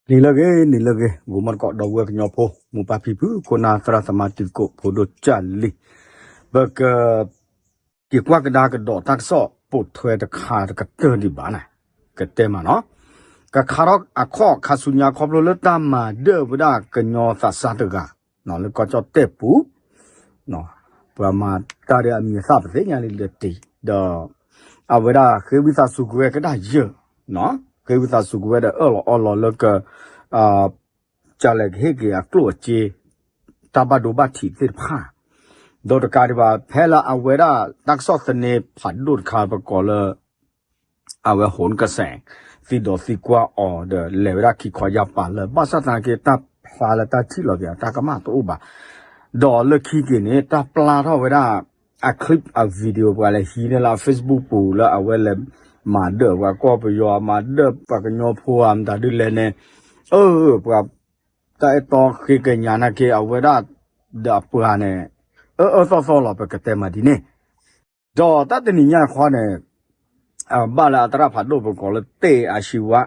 နံၤလၢအဂ့ၤ နံၤလၢအဂ့ၤ ဂီၤမီတကိး ဒီပုၢ်ဝဲၢ်ကညီဖိ မိၢ်ပၢ်ဖံဖု ခိၣ်နၢ်သရၣ်သမါတံၤသကိး ဖိဒိၣ်ကၢ်လံၤ, ပက က့ၤကွၢ်ကဒါကဒီးတၢ်ကစီၣ်ပိာ်ထွဲတခါတကတၢၢ်ဒံးဘၣ်န့ၣ်, ကတဲမးနီၤ, ကခါထီၣ်အခီၣ်ခါဆူညါခီဖျိလၢတၢ်မၤဒၢၣ်ဝဲဒၣ်ကညီသးစၢ်တဂၤ လၢကီၢ်ကၠီၣ်တဲၣ်ပူၤ ပှၤမၤတၢ်ဒီးအမံၤအသၣ်ပသ့ၣ်ညါလံလၢတံၤ ဒီး အဝဲဒၣ်ဃ့ဝံသးစူၤက့ၤဝဲကဒၣ်ယဲၢ်, ဃ့ဝံသးစူၤက့ၤဝဲဒီးအၢၣ်လီၤအီလီၤလၢက ကလဲၤကဟ့ၣ်က့ၤအကျိၣ်အစ့ တၢ်ဘၣ်ဒိဘၣ်ထံးသ့ၣ်တဖၣ်, ဒီးတကးဒံးဘၣ် ဖဲလၢအဝဲဒၣ်တၢ်ကစီၣ်သန့ဖးဒိၣ်တခါ ပကိးလၢ အဝဲ ဟိၣ်ကစဲၣ် သံဒိးသံကွၢ်အီၤဒီး လဲၤဝဲဒၣ်ခံခီယါပာ်လၢ ဘၣ်ဆၣ်သနာ်က့ တၢ်ဖျါလၢတၢ်ထံၣ်လီၤက့ၤအတၢ်ကမၣ်တအိၣ်ဘၣ်, ဒီးလၢခံက့ၤန့ၣ် တၢ်ပျၢ်ထီၣ်ဝဲဒၣ် အ clip အ video ပှၤလဲၤဟံးန့ၢ်လၢအ Facebook ပူၤလၢအဝဲလဲၤမၤဒၢၣ်ပှၤကီၢ်ပယီၤ မၤဒၢၣ်ပှၤကညီဖိဧါ မတၤဒ်လဲၣ်န့ၣ်, အၢ ပှၤ တၢ်အဲၣ်တီဃ့ကညးနာ်က့ အဝဲဒၣ်ဒီးအပှၤန့ၣ် အၢအၢသီသီလီၤ ပကတဲမးဒ်န့ၣ်, ဒီးတၢ်တနံၤညါခီန့ၣ် ဘၣ်လၢအသရၣ်ဖးဒိၣ်ပကိးလၢ တ့ၢ်အါရှံဝါ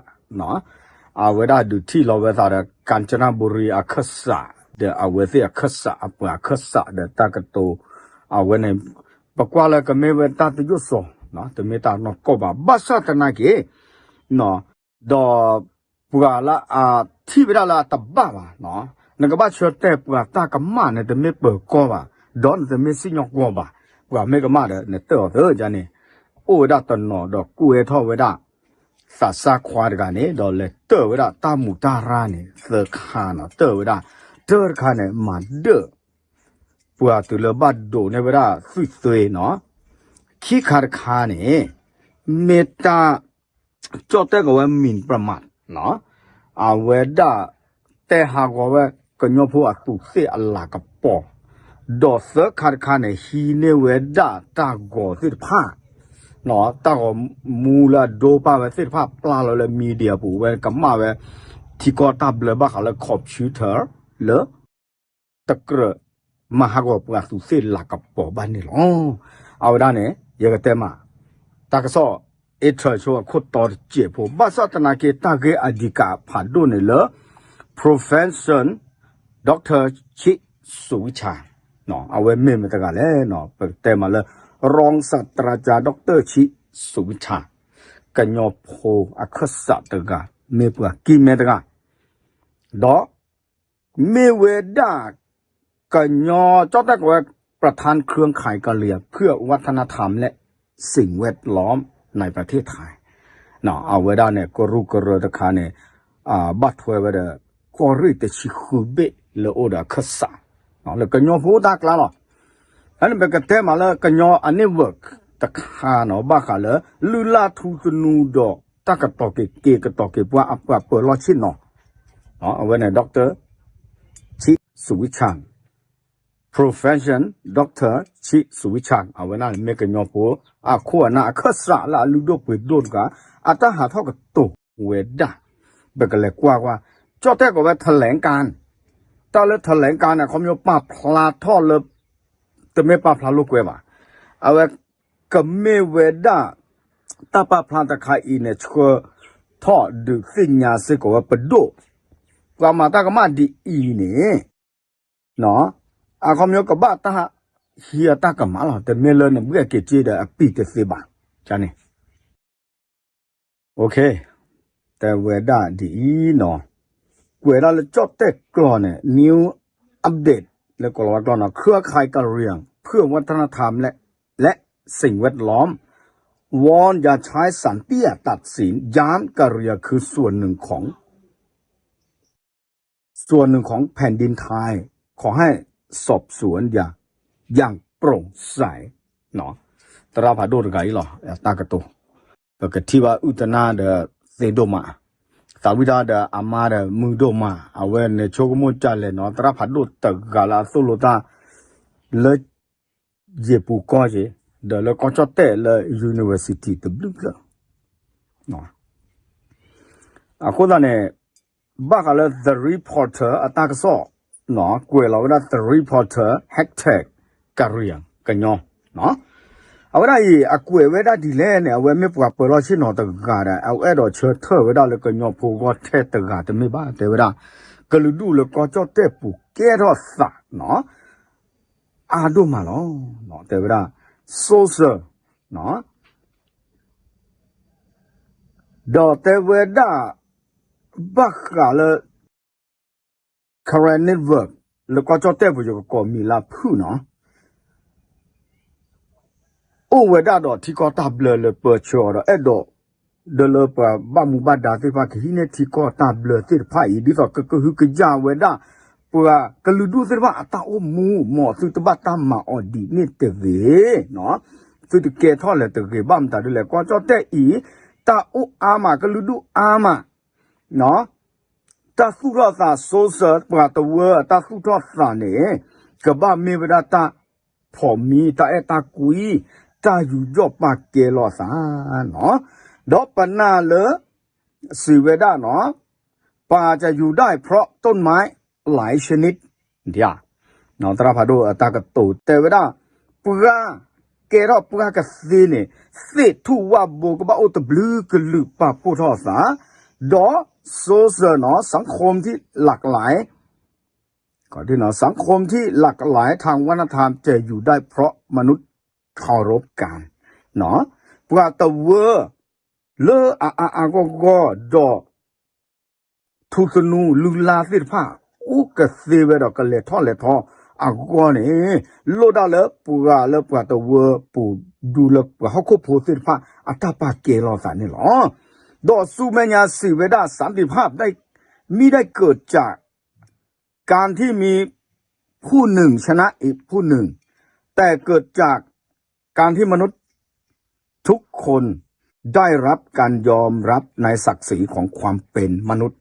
အဝဲဒၣ်ဒုးထံၣ်လီၤဝဲသးဒီး ကၣ်စနၣ်ဘူရံအခၢၣ်စး ဒီးအဝဲသ့ၣ်အခၢၣ်စး အပှၤအခၢၣ်စးဒီးတၢ်ကတိၤ အဝဲန့ၣ် ပကွၢ်လၢကမ့ၢ်ဝဲတၢ်သယိၣ်စီၤ တမ့ၢ်တၢ်နီၢ်ကီၢ်ဘၣ် ဘၣ်ဆၣ်သနာ်က့ ဒီးပှၤလၢအထံၣ်ဝဲဒၣ်လၢအတဘၣ်ဘၣ်, နကဘၣ်ဆၢတဲာ်ပှၤတၢ်ကမၣ်န့ၣ် တမ့ၢ်ပၢၤကီၢ်ဘၣ်, ဒီးနတမ့ၢ်စံၣ်ညီၣ်ကွီၢ်ဘၣ်, ပှၤမ့ၢ်ကမၣ်ဒီး နတၢၢ်အီၤသၢန့ၣ်, အိၣ်ဝဲဒၣ်တနီၤဒီးကွဲးထီၣ်ဝဲဒၣ် သးစၢ်ခွါတဂၤန့ၣ် ဒီးလဲၤတၢၢ်ဝဲဒၣ်တၢ်မူးတၢ်ရၢ်န့ၣ် သၢခါနီၤ တၢၢ်ဝဲဒၣ်, တၢၢ်တခါန့ၣ် မၤဒၢၣ် ပှၤတုၤလၢဘၣ်ဒိးန့ၢ်ဝဲဒၣ်သုးသွ့နီၤ, ခံခါတခါန့ၣ် မ့ၢ်တၢ် ကၠီၣ်တဲၣ်ကီးဝဲ မံၤပမး အဝဲဒၣ် တဲဟးဂီၤဝဲ ကညီဖိအသူးသ့ၣ်အလၤကပီၤ, ဒီးသၢခါတခါန့ၣ် ဟံးန့ၢ်ဝဲဒၣ်တၢ်ဂီၤသ့ၣ်တဖၣ်, တၢ်ဂီၤမူလၢအဒိပာ်ဝဲသ့ၣ်တဖၣ် ပျၢ်လီၤလၢ media ပူၤဝဲ ကမၣ်ဝဲ ထံကီၢ်တၢ်ဘျၢဘၣ်ဃးလၢ computer လၢ တကြၢး မၤဟးဂီၤပှၤသူးသ့ၣ်လၤကပီၤဘၣ်န့ၣ်လီၤ. အဝဲဒၣ်န့ၣ် ယကတဲမး တၢ်ကစီၣ် အ့ထၢၣ်ဆိအခိၣ်တီတစဲးဖိ ဘၣ်ဆၣ်သနာ်က့ တၢ်ဂ့ၢ်အဓိကဖးဒိၣ်န့ၣ်လၢ Professor Doctor ဆံးစူးဝံဆၣ် အဝဲမ့ၢ်မတၤတဂၤလဲၣ်, ပကတဲမးလၢ ရံစတြၢကၠၢ Doctor ဆံးစူးဝံဆၣ် ကညီဖိအခၢၣ်စးတဂၤ မ့ၢ်ပှၤကံၢ်မဲတဂၤ ဒီး မ့ၢ်ဝဲဒၣ် ကညီကၠီၣ်တဲၣ်ကီးဝဲ ประธานเครือข่ายกะเหรี่ยงเพื่อวัฒนธรรมและสิ่งแวดล้อมในประเทศไทย အဝဲဒၣ်န့ၣ် ကရူၢ်ကရၢတခါန့ၣ် ဘၣ်ထွဲဝဲဒီး ကီၢ်ရ့ၣ်တဆံဃုဘ့ၣ်လၢအိၣ်ဒီးအခၢၣ်စး လၢကညီဖိတၢ်ကျါလီၤ. အန့ၣ်ပကတဲမးလၢကညီအ network တခါနီၤ ဘၣ်ဃးလၢ လုၢ်လၢ်ထူသနူဒီးတၢ်ကတီၤက့ၤက့ၤကတီၤက့ၤပှၤအပှၤပၢၤလီၢ်ဆ့ၣ်နီၤ အဝဲန့ၣ် Doctor ဆံးစူးဝံဆၣ် Professor Doctor ဆံးစူးဝံဆၣ် အဝဲဒၣ်မ့ၢ်ကညီဖိ အခိၣ်အနၢ်အခၢၣ်စးလၢအလုၢ်ဒိၣ်ပှ့ၤဒိၣ်တဂၤ အတၢ်ဟးထီၣ်ကတိၤဝဲဒၣ် ပကလဲၤကွၢ်ကွၢ် ကၠီၣ်တဲၣ်ကီးဝဲ แถลงการ တၢ်လၢ แถลงการ န့ၣ် ခီဖျိပာ်ဖျါထီၣ်လၢ တမ့ၢ်ပာ်ဖျါလိာ်ကွဲဘၣ်. အဝဲ ကမ့ၢ်ဝဲဒၣ် တၢ်ပာ်ဖျါတခါအံၤန့ၣ် ဆှၢထီၣ်ဒုးသ့ၣ်ညါစ့ၢ်ကီးဝဲပဒိၣ် ပှၤမၤတၢ်ကမၣ်ဒ်အံၤန့ၣ် အခီပညီကဘၣ်တၢ်ဟံးအတၢ်ကမၣ်လီၤ. တမ့ၢ်လၢနဘှဲၣ်က့ၤစ့ဒီးအပံာ်တသ့ဘၣ်န့ၣ် တဲဝဲဒၣ်ဒ်အံၤနီၤ, ကွဲးဒၣ်လၢကၠီၣ်တဲၣ်ကျိာ်န့ၣ် new update လၢကိၤလၤဝါကျိာ်နီၤ, เครือข่ายกะเหรี่ยงเพื่อวัฒนธรรมและและสิ่งแวดล้อม วอนอย่าใช้ศาลเตี้ยตัดสิน ย้ำกะเหรี่ยงคือส่วนหนึ่งของ ส่วนหนึ่งของแผ่นดินไทย ขอให้สอบสวนอย่างอย่างโปร่งใส သရၣ်ဖးဒိၣ်တဂၤအံၤလီၤ တၢ်ကတိၤ ပကထံၣ်ဘၣ်အုၣ်တနၢ်ဒီးသ့ဒိၣ်မး, သးဝံၣ်တၢ်ဒီးအမါဒီးမုာ်ဒိၣ်မး, အဝဲန့ၣ်ဆိကမိၣ်ကလဲၣ်နီၤ, သရၣ်ဖးဒိၣ်တဂၤလၢအသိၣ်လိတၢ် လၢ ယ့ၣ်ပူၤကီၢ်က့ၤ ဒီးလၢကီၢ်ကၠီၣ်တဲၣ်လၢ university တဘျုးဖျၢၣ် အဃိသတးန့ၣ် ဘၣ်ဃးလၢ The Reporter အတၢ်ကစီၣ် ကွဲးလီၤဝဲဒၣ် The Reporter hashtag Karen ကညီ အဝဲဒၣ်အံၤ အကွဲးဝဲဒၣ်ဒ်လဲၣ်န့ၣ် အဝဲမ့ၢ်ပှၤပၢၤလီၢ်ဆ့ၣ်နီၤတဂၤဒီး အဝဲအဲၣ်ဒိးဆၢထၢၣ်ဝဲဒၣ်လၢကညီဖိဂီၢ်ထဲတဂၤတမ့ၢ်ဘၣ် တဲဝဲဒၣ် ကလုာ်ဒူၣ်လၢကီၢ်ကၠီၣ်တဲၣ်ပူၤကဲထီၣ်သးနီၤ အါဒိၣ်မးလီၤ. တဲဝဲဒၣ် social နီၤ ဒီးတဲဝဲဒၣ် ဘၣ်ဃးလၢ Karen Network လၢကီၢ်ကၠီၣ်တဲၣ်ပူၤ ယကကိးမံၤလၢဖုၣ်နီၤ အိၣ်ဝဲဒၣ်ဒီးထံကီၢ်တၢ်ဘျၢလၢပၢဆှၢအီၤဒီး အဲၣ်ဒိး ဒီးလၢပှၤဘၣ်မူဘၣ်ဒါသ့ၣ်တဖၣ် ကဟံးန့ၢ်ထံကီၢ်တၢ်ဘျၢသ့ၣ်တဖၣ်အံၤ ဒ်သိးကကဟုကယာ်ဝဲဒၣ် ပှၤကလုာ်ဒူၣ်သ့ၣ်တဖၣ်အတၢ်အိၣ်မူ မ်သုတဘၣ်တၢ်မၤအီၤဒ်န့ၣ်တဂ့ၤ, သုတကဲထီၣ်လဲၣ်တဂ့ၤ ဘၣ်မတၤဒ်လဲၣ် ကီၢ်ကၠီၣ်တဲၣ်အံၤ တၢ်အိၣ်အါမး ကလုာ်ဒူၣ်အါမး တၢ်သူၣ်ထီၣ်သး social ပှၤတဝၢအတၢ်သူၣ်ထီၣ်သးန့ၣ် ကဘၣ်မ့ၢ်ဝဲဒၣ်တၢ်ဖီၣ်မံ တၢ်အဲၣ်တၢ်ကွံ တၢ်ယူးယီၣ်ပာ်ကဲလိာ်အသးနီၤ, ဒီးပနၢ်လၢ စံးဝဲဒၣ်နီၤ ป่าจะอยู่ได้เพราะต้นไม้หลายชนิด သရၣ်ဖးဒိၣ်အတၢ်ကတိၤတဲဝဲဒၣ် ပှၢ်ကဲထီၣ်ပှၢ်ကသ့န့ၣ် သ့ၣ်ထူၣ်ဝၣ်ဘိကဘၣ်အိၣ်တဘျုးကလုာ်ပာ်ဖှိၣ်ထီၣ်အသး, ဒီး social နီၤ สังคมที่หลากหลาย สังคมที่หลากหลายทางวัฒนธรรมจะอยู่ได้เพราะมนุษย์เคารพกัน ပှၤတဝၢ လၢအအါအါဂီၢ်ဂီၢ်ဒီး ထူသနူလုၢ်လၢ်သ့ၣ်တဖၣ် အိၣ်ကသ့ဝဲဒီးကလဲၤထီၣ်လဲၤထီအဂီၢ်န့ၣ် လိၣ်ဒၣ်လၢပှၤလၢပှၤတဝၢပူၤဒူလၢပှၤဟီၣ်ခိၣ်ဖိသ့ၣ်တဖၣ် အတၢ်ပာ်ကဲလိာ်သးန့ၣ်လီၤ. ဒီးဆူမဲာ်ညါစံးဝဲဒၣ် สันติภาพได้ ไม่ได้เกิดจาก การที่มีผู้หนึ่งชนะอีกผู้หนึ่ง แต่เกิดจาก การที่มนุษย์ทุกคนได้รับการยอมรับในศักดิ์ศรีของความเป็นมนุษย์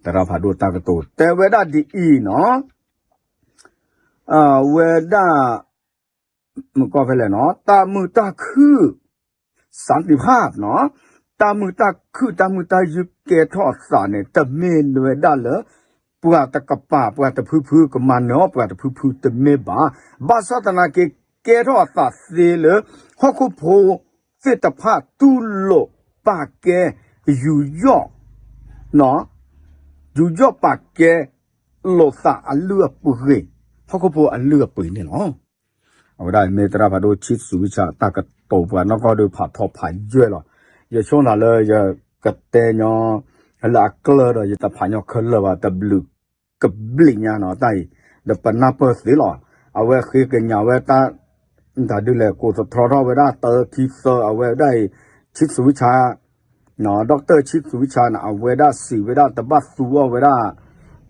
သရၣ်ဖးဒိၣ်တၢ်ကတိၤ တဲဝဲဒၣ်ဒ်အံၤနီၤ, အဝဲဒၣ် မ့ၢ်ကီၢ်ဖဲလဲၣ်နီၤ တၢ်မုာ်တၢ်ခုၣ် สันติภาพနီၤ, တၢ်မုာ်တၢ်ခုၣ် တၢ်မုာ်တၢ်ခုၣ်ကဲထီၣ်အသးန့ၣ် တမ့ၢ်ဝဲဒၣ်လၢ ပှၤတကပၤ ပှၤတဖုဖု ကမၤနၢၤအီၣ်ပှၤတဖုဖုတမ့ၢ်ဘၣ်. ဘၣ်ဆၣ်သနာ်က့ ကဲထီၣ်အသးသ့လၢ ဟီၣ်ခိၣ်ဖိသ့ၣ်တဖၣ်တူၢ်လိာ်ပာ်ကဲ ယူးယီၣ် ယူးယီၣ်ပာ်ကဲလိာ်သးအလုၢ်အပှ့ၤ, ဟီၣ်ခိၣ်ဖိအလုၢ်အပှ့ၤန့ၣ်လီၤ. အဝဲဒၣ်မ့ၢ်သရၣ်ဖးဒိၣ် ဆံးသူၣ်ဝံၣ်ဆါ တၢ်ကတိၤပှၤနီၢ်ကီၢ်ဒီးဖးထီဖးယွဲၢ်လီၤ. ယဆိကမိၣ်လၢယကတဲညီ လၢအကျၢၤဒီးယတဖးညီခဲလၢာ်ဘၣ် တဘျုးကဘျံးညါနီၤ တၢ်အံၤ ဒီးပနၢ်ပၢၢ်သ့လီၤ. အဝဲဃ့ကညးဝဲတၢ် တၢ်ဒုးလဲၤကိးသတြီထီၣ်ဝဲဒၣ်တၢခံသၢ အဝဲဒၣ်အံၤ ဆံးသူၣ်ဝံၣ်ဆါ ဒီကတၢၢ်ဆံးသူၣ်ဝံၣ်ဆါန့ၣ် အဝဲဒၣ်စံးဝဲဒၣ်တဘၣ်သူအီၤဝဲဒၣ်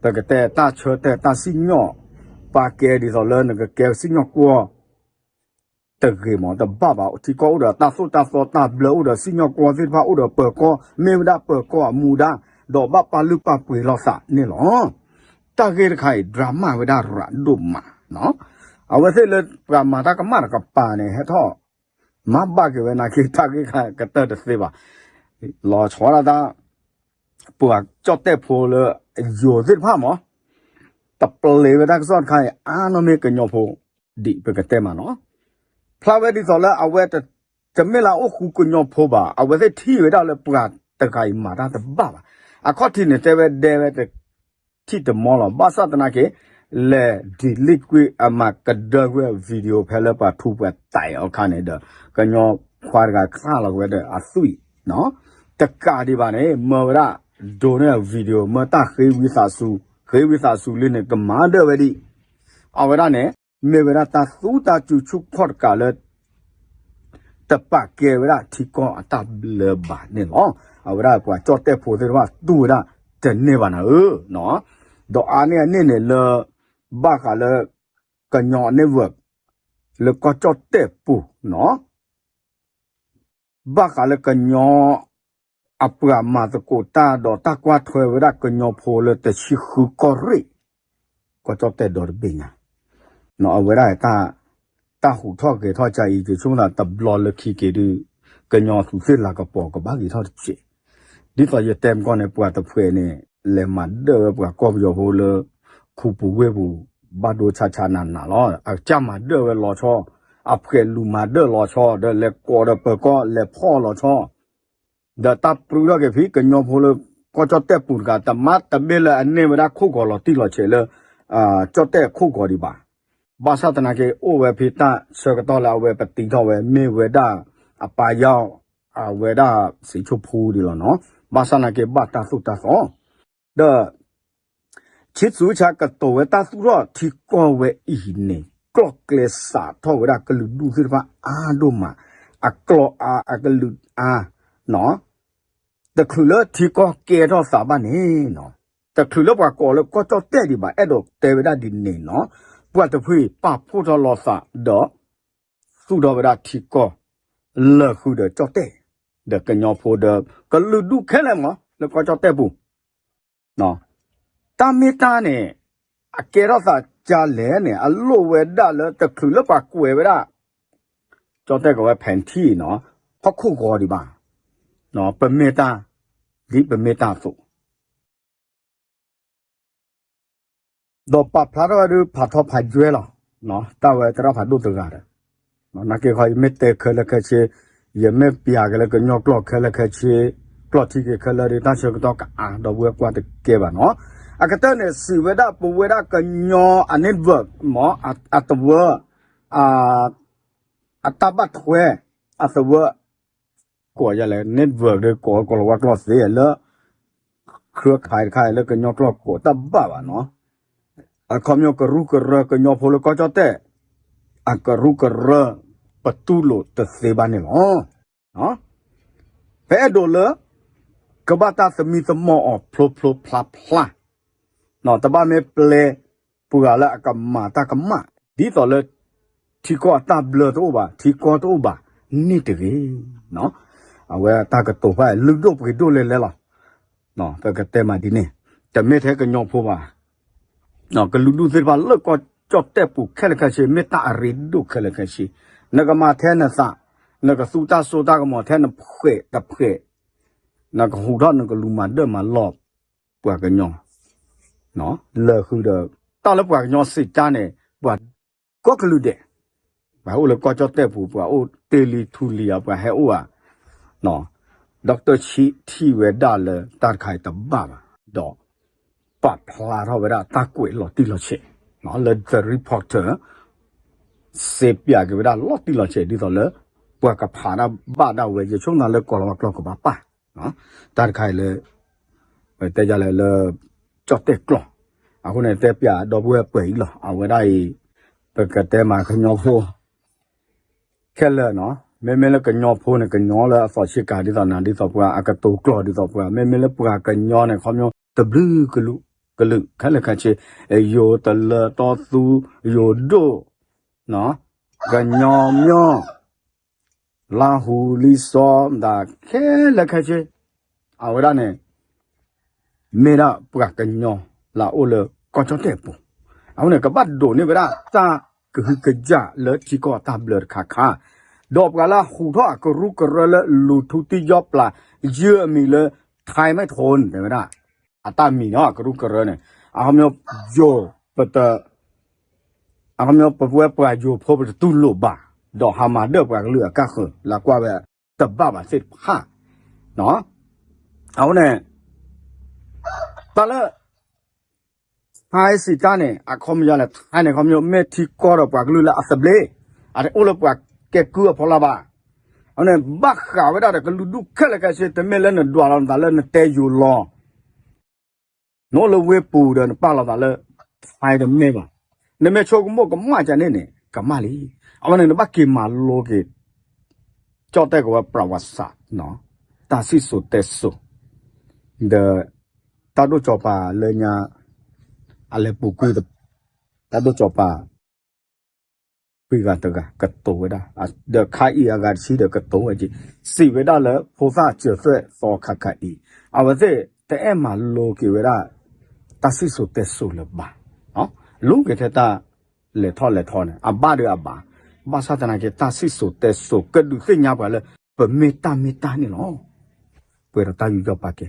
ပကတဲတၢ်ဆၢတဲာ်တၢ်စံၣ်ညီၣ် ပာ်ကဲဒ်သိးလၢနကကဲစံၣ်ညီၣ်ကွီၢ် တဂ့ၤမး တဘၣ်ဘၣ် ထံကီၢ်အိၣ်ဒီးတၢ်သိၣ်တၢ်သီတၢ်ဘျၢ အိၣ်ဒီးစံၣ်ညီၣ်ကွီၢ်သ့ၣ်တဖၣ် အိၣ်ဒီးပၢၤကီၢ် မ့ၢ်ဝဲဒၣ်ပၢၤကီၢ်အမူဒါ ဒီးဘၣ်ပာ်လုၢ်ပာ်ပှ့ၤလိာ်သးန့ၣ်လီၤ. တၢ်ဂ့ၢ်တခါအံၤ drama ဝဲဒၣ်ရးဒိၣ်မးနီၤ. အဝဲသ့ၣ်လၢပှၤမၤတၢ်ကမၣ်တကပၤန့ၣ် ဟဲထီၣ် မၤဘၣ်က့ၤဝဲနာ်က့ တၢ်ဂ့ၢ်တခါကတၢၢ်တသ့ဘၣ်. လီၤဆီဒၣ်တၢ် ပှၤကၠီၣ်တဲၣ်ဖိလၢအယိၤသ့ၣ်တဖၣ်မး တပျ့ၤဝဲတၢ်ကစီၣ်တခါအံၤ အါနီၢ်မ့ၢ်ကညီဖိ ဒ်ပကတဲမးနီၤ. ဖျါဝဲဒ်သိးလၢအဝဲ တမ့ၢ်လၢအအိၣ်ဃူကညီဖိဘၣ် အဝဲသ့ၣ်ထံၣ်ဝဲဒၣ်လၢပှၤတဂၤအံၤမၤတၢ်တဘၣ်ဘၣ်. အခီၣ်ထံးန့ၣ်တဲဝဲဒဲဝဲတထံၣ်တမီလီၤ. ဘၣ်ဆၣ်သနာ်က့ လဲၤ delete ကွံာ် အမၤကဒၢကွံာ် video ဖဲလၢပှၤထူပှၤတၢ်အီၤအခါန့ၣ်ဒီး ကညီခွါတဂၤခးလီၤဝဲဒီးအသွံၣ် တကးဒံးဘၣ်န့ၣ် မၢဝဲဒၣ် ဒိးန့ၢ် video မၢတၢ်ဃ့ဝံသးစူၤ ဃ့ဝံသးစူၤလံန့ၣ် ကမၤဒၢဝဲဒံး အဝဲဒၣ်န့ၣ် မ့ၢ်ဝဲဒၣ်တၢ်သူတၢ်စူၤဆူၣ်ခီၣ်တကးလၢ တပာ်ကဲဝဲဒၣ်ထံကီၢ်အတၢ်ဘျၢဘၣ်န့ၣ်လီၤ. အဝဲဒၣ်ပှၤကၠီၣ်တဲၣ်ဖိသ့ၣ်တဖၣ်တူၢ်ဝဲဒၣ်တန့ၢ်ဘၣ်နၤဧၢ, ဒီးအါန့ၢ်အန့ၣ်န့ၣ်လၢ ဘၣ်ဃးလၢ ကညီ network လၢကီၢ်ကၠီၣ်တဲၣ်ပူၤနီၤ ဘၣ်ဃးလၢကညီ အပှၤမၤသကိးတၢ်ဒီးတၢ်ကွၢ်ထွဲဝဲဒၣ်ကညီဖိလၢတဆံဃုကီၢ်ရ့ၣ် ကီၢ်ကၠီၣ်တဲၣ်ဒီတဘ့ၣ်ညါ အဝဲဒၣ် တၢ်ဟူးထီၣ်ဂဲၤထီၣ်ကါအံၤ ယဆိကမိၣ်သးတဘျီလၢခံက့ၤဒုး ကညီသူးသ့ၣ်လၤကပီၤကဘၣ်ဂ့ၤထီၣ်တစဲး ဒ်သိးယတဲမကီၢ်န့ၣ် ပှၤတဖုန့ၣ် လဲၤမၤဒၢဝဲပှၤကီၢ်ပယီၤဖိလၢ ခူပူၤဝ့ၢ်ပူၤ ဘၣ်ဒိဆါဆါနးနးလီၤ. အကစၢ်မၤဒၢဝဲလီၤဆီ အဖှဲးလူၤမၤဒၢၣ်လီၤဆီ ဒီးလဲၤကိးဒီးပၢၤကီၢ်လဲၤဖီၣ်လီၤဆီ ဒီးတၢ်ပြူထီၣ်က့ၤဖဲကညီဖိလၢကီၢ်ကၠီၣ်တဲၣ်ပူၤတဂၤ တမ့ၢ်တဘ့ၣ်လၢအန့ၢ်ဝဲဒၣ်ခိၣ်ဂီၤလီၤတံၢ်လီၤဆဲးလၢ ကၠီၣ်တဲၣ်ခိၣ်ဂီၤဒံးဘၣ်. ဘၣ်ဆၣ်သနာ်က့ အိၣ်ဝဲဖဲတၢ်ဆၢကတီၢ်လၢအဝဲပတံထီၣ်ဝဲ မ့ၢ်ဝဲဒၣ်အပၢ်ယီၤ အဝဲဒၣ်စံးဆိဖိဒံးလီၤနီၤ. ဘၣ်ဆၣ်သနာ်က့ ဘၣ်တၢ်သိၣ်တၢ်သီ ဒီး ဆံးသူဆါကတိၤဝဲတၢ်သူၣ်ထီၣ်ထံကီၢ်ဝဲအံၤန့ၣ် ကျီၣ်ကျဲစးထီၣ်ဝဲဒၣ်ကလုာ်ဒူၣ်သ့ၣ်တဖၣ်အါဒိၣ်မး, အကျီၢ်အါ အကလုာ်အါ, တချုးလၢထံကီၢ်ကဲထီၣ်သးဘၣ်န့ၣ်, တချုးလၢပှၤကိးလၢကီၢ်ကၠီၣ်တဲၣ်ဒံးဘၣ် အဲၣ်ဒိးတဲဝဲဒၣ်ဒ်န့ၣ်နီၤ, ပှၤတဖုပာ်ဖှိၣ်ထီၣ်လိာ်သးဒီး သူၣ်ထီၣ်ဝဲဒၣ်ထံကီၢ် လၢာ်ဃုာ်ဒီးကၠီၣ်တဲၣ်, ဒီးကညီဖိဒီး ကလုာ်ဒူၣ်ခဲလၢာ်မး လၢကီၢ်ကၠီၣ်တဲၣ်ပူၤ တၢ်မ့ၢ်တၢ်န့ၣ် အကဲထီၣ်သးကလဲၣ်န့ၣ် အလိၣ်ဝဲဒၣ်လၢတချုးလၢပှၤကွဲးဝဲဒၣ် ကၠီၣ်တဲၣ်ကဝဲဖဲထံၣ်နီၤ, ဟီၣ်ခိၣ်ဂီၤဒံးဘၣ်, ပမ့ၢ်တၢ်, ဒ်ပမ့ၢ်တၢ်အသိး ဒီးပာ်ဖျါထီၣ်ဝဲဒၣ်ဖးထီဖးယွဲလီၤ, တၢ်ဝဲသရၣ်ဖးဒိၣ်တဂၤဒီး, နာ်က့ခီ ယမ့ၢ်တဲခဲလၢာ်ခဲဆ့, ယမ့ၢ်ပျးက့ၤလၢကညီကျိာ်ခဲလၢာ်ခဲဆ့, ကျိာ်ထံက့ၤခဲလၢာ်ဒီး တၢ်ဆၢကတီၢ်ကအါ ဒီပုၢ်ဝဲၢ်ကွၢ်တကဲဘၣ်နီၤ, အကတၢၢ်န့ၣ် စံးဝဲဒၣ်ပဝဲဒၣ်ကညီအ network မ့ၢ် အသဝၢ အတၢ်ဘၣ်ထွဲ အသဝၢ ကိးယလဲၣ် network ဒီး ကိးကီၢ်လီၤဝါကျိာ်သ့လၢ เครือข่าย တခါ လၢကညီကျိာ်ကိးတၢ်ဘၣ်ဘၣ်နီၤ, အခီပညီကရူၢ်ကရၢကညီဖိလၢကီၢ်ကၠီၣ်တဲၣ် အကရူၢ်ကရၢ ပတူၢ်လိာ်တသ့ဘၣ်န့ၣ်လီၤ. ပအဲၣ်ဒိးလၢ ကဘၣ်တၢ်သမံသမိးအီၤဖျိဖျိဖျါဖျါ တဘၣ်မ့ၢ်ပျဲပှၤလၢအကမၤတၢ်ကမၣ် ဒ်သိးလၢ ထံကီၢ်အတၢ်ဘျၢတအိၣ်ဘၣ် ထံကီၢ်တအိၣ်ဘၣ်န့ၣ်တဂ့ၤ. အဝဲတၢ်ကတိၤဖဲ လုၢ်ဒိၣ်ပှ့ၤဒိၣ်လဲၣ်လဲၣ်လီၤ. ပကတဲမးဒ်န့ၣ် တမ့ၢ်ထဲကညီဖိဘၣ် ကလုာ်ဒူၣ်သ့ၣ်တဖၣ်လၢကီၢ်ကၠီၣ်တဲၣ်ပူၤခဲလၢာ်ခဲဆ့ မ့ၢ်တၢ်အရ့ဒိၣ်ခဲလၢာ်ခဲဆ့, နကမၤထဲနသး, နကသူတၢ်စိတၢ်ကမီၤထဲနဖှဲးတဖှဲး, နကဟူးထီၣ်နကလူၤမၤဒၢၣ်မၤလီၢ် ပှၤကညီ လၢာ်ဃုာ်ဒီး တၢ်လၢပှၤကညီစံးတၢ်န့ၣ် ပှၤကိးကလုာ်ဒဲး, ပှၤဟဲအိၣ်လၢကီၢ်ကၠီၣ်တဲၣ်ပူၤ ပှၤအိၣ်တ့ၢ်လံထူလံဧါ ပှၤဟဲအိၣ်ဧါ, ဒီးတၢ်ဆံးထံၣ်ဝဲဒၣ်လၢတၢ်တခါအံၤတဘၣ်ဘၣ်, ဒီး ပာ်ဖျါထီၣ်ဝဲဒၣ်တၢ်ကွဲးလီၤတံၢ်လီၤဆဲး လၢ The Reporter စ့ပၠးက့ၤဝဲဒၣ်လီၤတံၢ်လီၤဆဲး ဒ်သိးလၢ ပှၤကဖးဒၣ်ဘၣ်ဒၣ်ဝဲ ယဆိကမိၣ်လၢကိးလီၤဝါကျိာ်ကဘၣ်ပၢ်, တၢ်တခါအံၤလၢ ပတဲယလဲၣ်လၢ ကၠီၣ်တဲၣ်ကျိာ်, အဃိန့ၣ် တဲပၠးဒီပုၢ်ဝဲၢ်ပှဲၤအံၤလီၤ. အဝဲဒၣ်အံၤ ပကတဲမးကညီဖိ ခဲလၢာ်နီၤ, မ့မ့ၢ်လၢကညီဖိန့ၣ် ကညီလၢအသီၣ်ဆံးကၤဒ်သိးနၤ ဒ်သိးပှၤအကတိၤကျိာ်ဒ်သိးပှၤ, မ့မ့ၢ်လၢပှၤကညီန့ၣ် ခီပညီ တဘျုးကလုာ် ကလုာ်ခဲလၢာ်ခဲဆ့, ယိၤတလၢတီသူ ယိၤဒိၣ် ကညီမီၢ် လါဟူလံစီ မတၤခဲလၢာ်ခဲဆ့, အဝဲဒၣ်န့ၣ် မ့ၢ်ဒၣ်ပှၤကညီလၢအအိၣ်လၢကီၢ်ကၠီၣ်တဲၣ်အပူၤ, အဃိန့ၣ် ကဘၣ်ဒိးန့ၢ်ဝဲဒၣ်တၢ်ကဟုကယာ်လၢထံကီၢ်အတၢ်ဘျၢတခါခါ, ဒီးပှၤလၢဟူးထီၣ်အကရူၢ်ကရၢလၢလူၤထူတံယီပျး ယုၢ်အမံၤလၢ ထါမဲထိၣ်န့ၣ် တဲဝဲဒၣ် အတၢ်မံၤနီၤ အကရူၢ်ကရၢန့ၣ် အခီပညီ ယိၤ ပတ အခီပညီ ပဝဲပှၤယိၤဖိပတတူၢ်လိာ်ဘၣ်, ဒီးဟးမၤဒၢၣ်ပှၤကလုာ်အကါဃၢၤ လၢကွၢ်ဝဲတဘၣ်ဘၣ်သ့ၣ်တဖၣ်, အဃိန့ၣ် တၢ်လၢ ထါစံးတၢ်န့ၣ် အခီပညီလဲၣ် ထါန့ၣ် အခီပညီ မ့ၢ်ထံကီၢ်ဒီးပှၤကလုာ်လၢအသဘျ့, အတအိၣ်လၢပှၤကဲကုၢ်အဖီလာ်ဘၣ်, အဃိန့ၣ် ဘၣ်ဃးဝဲဒၣ်ဒီးကလုာ်ဒူၣ်ခဲလၢာ်ခဲဆ့ တမ့ၢ်လၢနဒွးလီၤနသးလၢနတဲယိၤလီၤ နအိၣ်လၢဝ့ၢ်ပူၤဒီးနပာ်လီၤသးလၢ ထါတမ့ၢ်ဘၣ်, နမ့ၢ်ဆိကမိၣ်ကမၣ်ကန့ၣ်န့ၣ် ကမၣ်လံ, အဝဲန့ၣ် နဘၣ်က့ၤမၤလိက့ၤ ကၠီၣ်တဲၣ်ကဝဲ ပြဝတ်စး တၢ်စံၣ်စိၤတဲစိၤ ဒီး တၢ်ဒိၣ်စီၤပၤလၢညါ အလဲၤပူၤကွံာ် တၢ်ဒိၣ်စီၤပၤ ခွံဂၤတဂၤ ကတိၤဝဲဒၣ်, ဒီးခါအံၤအဂၤတဆံဒီးကတိၤဝဲက့ၤ, စံးဝဲဒၣ်လၢဖိသၣ်စၢၤသွဲၣ်သီခါခါအံၤ, အဝဲသ့ၣ်တအဲၣ်မၤလိက့ၤဝဲဒၣ် တၢ်စံၣ်စိၤတဲစိၤလၢၤဘၣ်, လူၤက့ၤထဲတၢ်လဲၤထီၣ်လဲၤထီန့ၣ် အဘၣ်ဒီးအဘၣ်, ဘၣ်ဆၣ်သနာ်က့ တၢ်စံၣ်စိၤတဲစိၤ ကဒုးသ့ၣ်ညါပှၤလၢ ပမ့ၢ်တၢ်မ့ၢ်တၢ်န့ၣ်လီၤ. ပှဲၤဒီးတၢ်ယူးယီၣ်ပာ်ကဲ